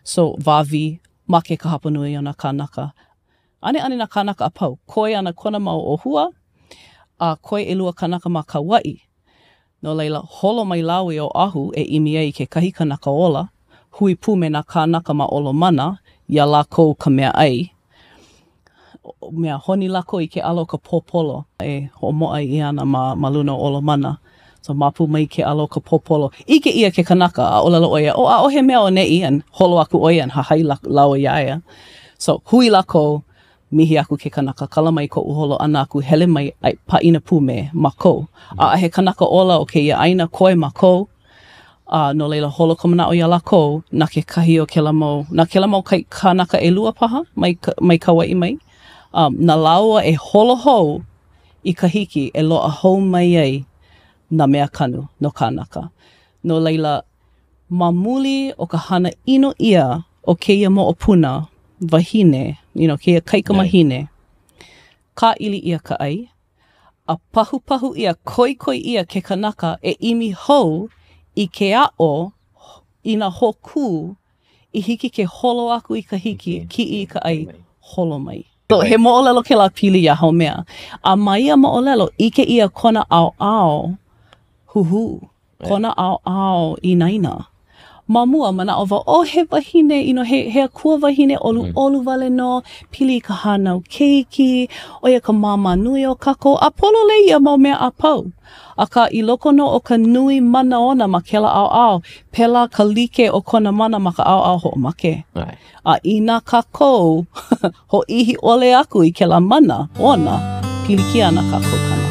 So, wā wī, make ka hapanui o nā kānaka. ʻAneʻane nā kānaka a pau, koe ana kona mau ʻōhua, a koe ʻelua kānaka ma Kauaʻi. No laila, holo mai lāua i Oʻahu e ʻimi ai i kekahi kanaka ola, hui pū me nā kānaka ma Olomana, iā lākou ka meaʻai. Mea, honi lākou i ke ʻala o ka pōpolo e hoʻomoʻa ʻia ana ma, ma luna o Olomana. So, māpu mai ke ʻala o ka pōpolo. ʻIke ʻia ke kanaka, a ʻōlelo ʻo ia, oh, ʻaʻohe mea o neʻi, and holo aku ʻo ia and hahai lāua iā ia. So, hui lākou, mihi aku ke kanaka, kala mai koʻu holo ʻana aku, hele mai, a pāʻina pū me mākou. ʻAʻohe kanaka ola o kēia ʻāina, koe mākou. A no laila, holo ka manaʻo iā lākou, na kekahi o kēlā mau, na kēlā mau kai, kānaka ʻelua paha mai, mai Kauaʻi mai, um, na lāua e holo hou i Kahiki e loaʻa hou mai ai nā mea kanu no kānaka. No laila, ma muli o ka hana ʻino ʻia o kēia moʻopuna wahine, you know, kēia kaikamahine, kāʻili ʻia ka ʻai, a pahupahu ʻia, koikoi ʻia ke kanaka e ʻimi hou i ke aʻo i nā hōkū i hiki ke holo aku i Kahiki, kiʻi i ka ʻai, holo mai. So, he moʻolelo kēlā pili iā Haumea. A ma ia moʻolelo, ʻike ʻia kona ʻaoʻao huhū, kona ʻaoʻao inaina. Ma mua, manaʻo wau, oh, he wahine, you know, he, he akua wahine ʻoluʻolu wale nō, pili i ka hānau keiki, ʻo ia ka māmā nui o kākou, a pololei ia mau mea a pau. Akā, i loko nō o ka nui mana ona ma kēlā ʻaoʻao, pēlā ka like o kona mana ma ka ʻaoʻao hoʻomake. A inā kākou hōʻihi ʻole aku i kēlā mana ona, pilikia ana kākou kānaka.